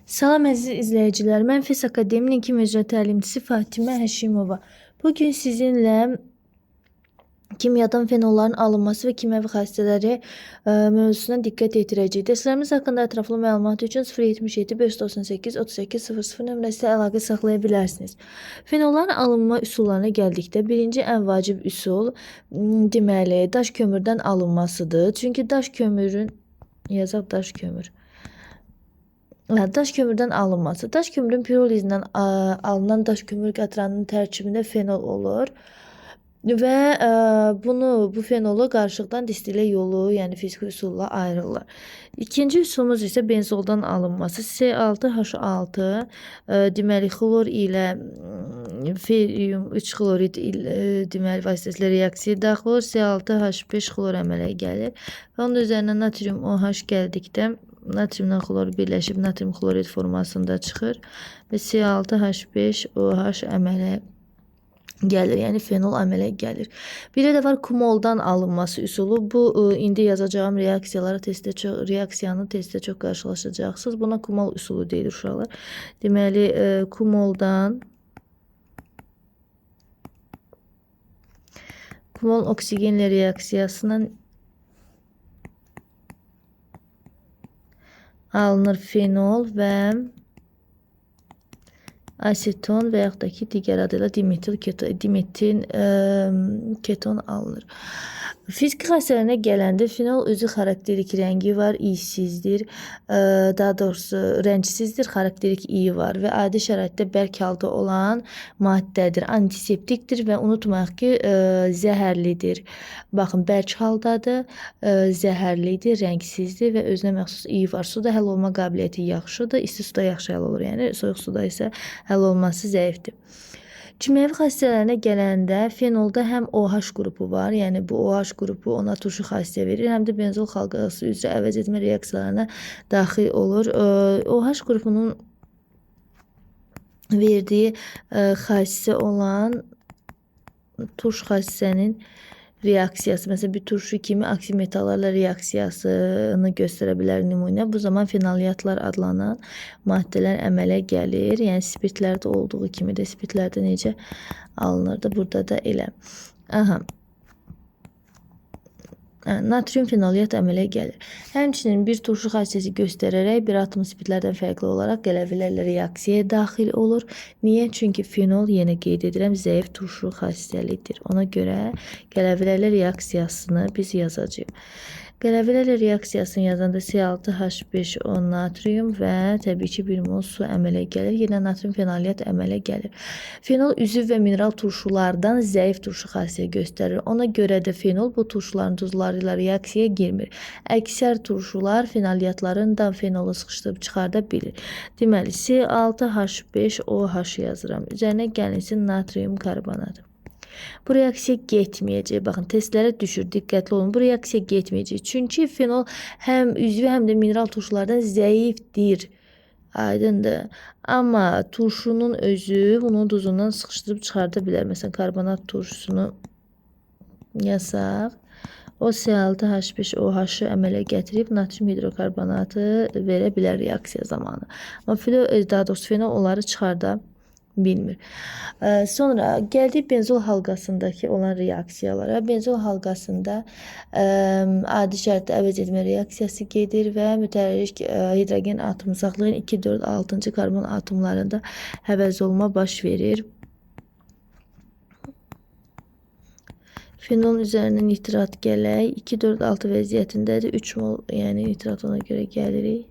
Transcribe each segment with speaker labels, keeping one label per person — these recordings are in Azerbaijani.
Speaker 1: Salam əziz izləyicilər, mən FES Akademinin Kimya üzrə təlimçisi Fatimə Həşimova. Bugün sizinlə kimyadan fenolların alınması və kimyəvi xassələri mövzusuna diqqət yetirəcəyik. Dərslərimiz haqqında ətraflı məlumat üçün 077 598 38 00 nömrəsi ilə əlaqə saxlaya bilərsiniz. Fenolların alınma üsullarına gəldikdə birinci ən vacib üsul deməli daş kömürdən alınmasıdır. Çünki daş kömürün yazaq daş kömür. Daş kömürdən alınması. Daş kömürün pirolizindən alınan daş kömür qatranının tərkibində fenol olur. Və bu fenolu qarışıqdan distillə yolu, yəni fiziki üsulla ayırırlar. İkinci üsulumuz isə benzoldan alınması. C6H6 deməli xlor ilə ferium 3 xlorid ilə deməli vasitəsilə reaksiyaya daxil olur. C6H5 xlor əmələ gəlir. Və onun üzərinə natrium OH gəldikdə natriumla xlor birləşib natrium xlorid formasında çıxır və C6H5OH əmələ gəlir, yəni fenol əmələ gəlir. Bir də var kumoldan alınması üsulu. Bu indi yazacağım reaksiyalara testdə çox reaksiyanı testdə çox qarşılaşacaqsınız. Buna kumol üsulu deyilir uşaqlar. Deməli kumoldan kumol oksigenlə reaksiyasından alınır fenol və aseton və yaxud da ki, digər adı ilə dimetil keton, dimetin keton alınır. Fiziki xassələrinə gələndə fenol özü xarakterik rəngi var, iysizdir. Daha doğrusu rəngsizdir, xarakterik iyi var və adi şəraitdə bərk halda olan maddədir. Antiseptikdir və unutmayaq ki, zəhərlidir. Baxın, bərk haldadır, zəhərlidir, rəngsizdir və özünə məxsus iyi var. Suda həll olma qabiliyyəti yaxşıdır, isti suda yaxşı həll olur. Yəni soyuq suda isə həll olması zəifdir. Kimyəvi xassələrinə gələndə fenolda həm OH qrupu var, yəni bu OH qrupu ona turşu xassiyyət verir, həm də benzol halqası üzrə əvəz etmə reaksiyalarına daxil olur. OH qrupunun verdiyi xassə olan turş xassənin reaksiyası, məsələn bir turşu kimi aksi metallarla reaksiyasını göstərə bilər nümunə. Bu zaman fenolyatlar adlanan maddələr əmələ gəlir. Yəni spirtlərdə olduğu kimi də spirtlərdə necə alınırdı, burada da elə. Aha. Natrium fenolyat əmələ gəlir. Həmçinin bir turşu xassəsi göstərərək bir atom spirtlərdən fərqli olaraq qələvilərlə reaksiyaya daxil olur. Niyə? Çünki fenol, yenə qeyd edirəm, zəif turşu xassəlidir. Ona görə qələvilərlə reaksiyasını biz yazacağıq. Qələvilərlə reaksiyasını yazanda C6H5O natrium və təbii ki 1 mol su əmələ gəlir. Yenə natrium fenolyat əmələ gəlir. Fenol üzüv və mineral turşulardan zəif turşu xassiyyəti göstərir. Ona görə də fenol bu turşuların duzları ilə reaksiyaya girmir. Əksər turşular fenolyatların da fenolu sıxışdırıb çıxarda bilir. Deməli C6H5OH yazıram. Üzərinə gəlinsin natrium karbonatı. Bu reaksiya getməyəcək. Baxın, testlərə düşür. Diqqətli olun. Bu reaksiya getməyəcək. Çünki fenol həm üzvü, həm də mineral turşulardan zəifdir. Aydındır. Amma turşunun özü bunun duzundan sıxışdırıb çıxarda bilər. Məsələn, karbonat turşusunu yazaq. O C6H5OH-ı əmələ gətirib natrium hidrokarbonatı verə bilər reaksiya zamanı. Amma daha doğrusu fenol onları çıxarda bilmir. Sonra gəldik benzol halqasındakı olan reaksiyalara. Benzol halqasında adi şəraitdə əvəz etmə reaksiyası gedir və mütəhərrik hidrogen atomu saxlayan 2, 4, 6-cı karbon atomlarında həvəz olma baş verir. Fenolun üzərinə nitrat gələk. 2, 4, 6 vəziyyətindədir. 3 mol, yəni nitrat ona görə gəlirik.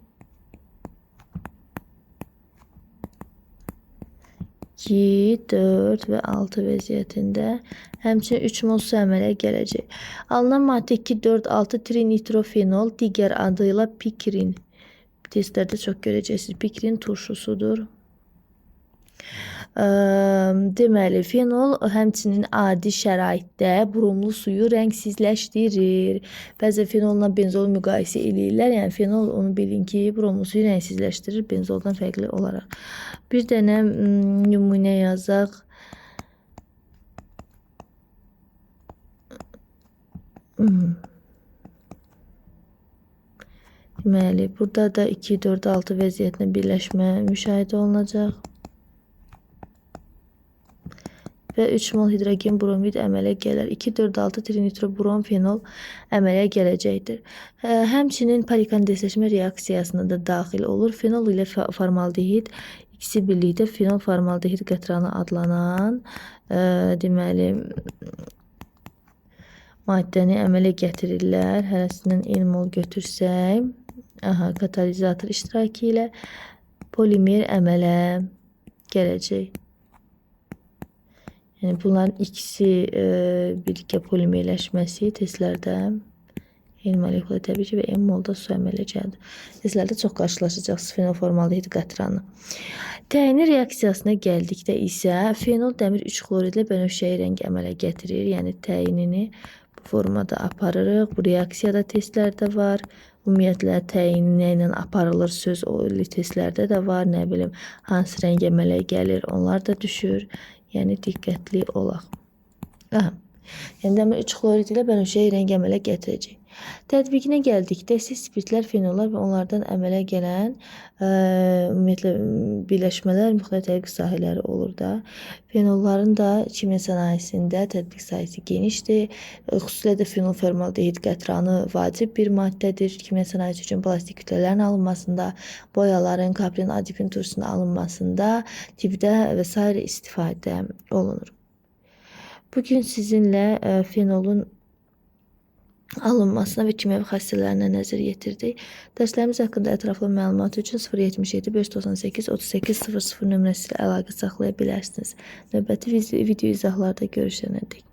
Speaker 1: 2, 4 və 6 vəziyyətində həmçinin 3 mol su əmələ gələcək. Alınan maddə 2, 4, 6 trinitrofenol, digər adı ilə pikrin. Testlərdə çox görəcəksiniz. Pikrin turşusudur. Deməli, fenol həmçinin adi şəraitdə bromlu suyu rəngsizləşdirir. Bəzən fenolla benzolu müqayisə eləyirlər. Yəni fenol onu bilin ki, bromlu suyu rəngsizləşdirir benzoldan fərqli olaraq. Bir dənə nümunə yazaq. Deməli, burada da 2, 4, 6 vəziyyətinə birləşmə müşahidə olunacaq. Və 3 mol hidrogen bromid əmələ gələr. 2, 4, 6 trinitrobromfenol əmələ gələcəkdir. Həmçinin polikondensləşmə reaksiyasına da daxil olur. Fenol ilə formaldehid ikisi birlikdə fenol formaldehid qətranı adlanan deməli maddəni əmələ gətirirlər. Hərəsindən N mol götürsək, aha, katalizator iştirakı ilə polimer əmələ gələcək. Yəni bunların ikisi birlikdə polimerləşməsi testlərdə N molekulu təbii ki və N molda su əmələ gəldi. Testlərdə çox qarşılaşacaqsınız fenolformaldehid qətranı. Təyini reaksiyasına gəldikdə isə fenol dəmir 3 xloridlə bənövşəyi rəng əmələ gətirir. Yəni təyinini bu formada aparırıq. Bu reaksiyada testlərdə var. Ümumiyyətlə təyin nə ilə aparılır söz o testlərdə də var. Nə bilim hansı rəng əmələ gəlir, onlar da düşür. Yəni diqqətli olaq. Aha. Yəni dəmir 3 xlorid ilə bənövşəyi rəng əmələ gətirəcək. Tətbiqinə gəldikdə isə spirtlər, fenollar və onlardan əmələ gələn ümumiyyətlə birləşmələr müxtəlif tətbiq sahələri olur da. Fenolların da kimya sənayesində tətbiq sahəsi genişdir. Xüsusilə də fenolformaldehid qətranı vacib bir maddədir. Kimya sənayesi üçün plastik kütlələrin alınmasında, boyaların, kaprin, adipin turşusunun alınmasında, tibbdə və sairə istifadə olunur. Bugün sizinlə fenolun alınmasına və kimyəvi xassələrinə nəzər yetirdik. Dərslərimiz haqqında ətraflı məlumat üçün 077 598 38 00 nömrəsi ilə əlaqə saxlaya bilərsiniz. Növbəti video izahlarda görüşənədək.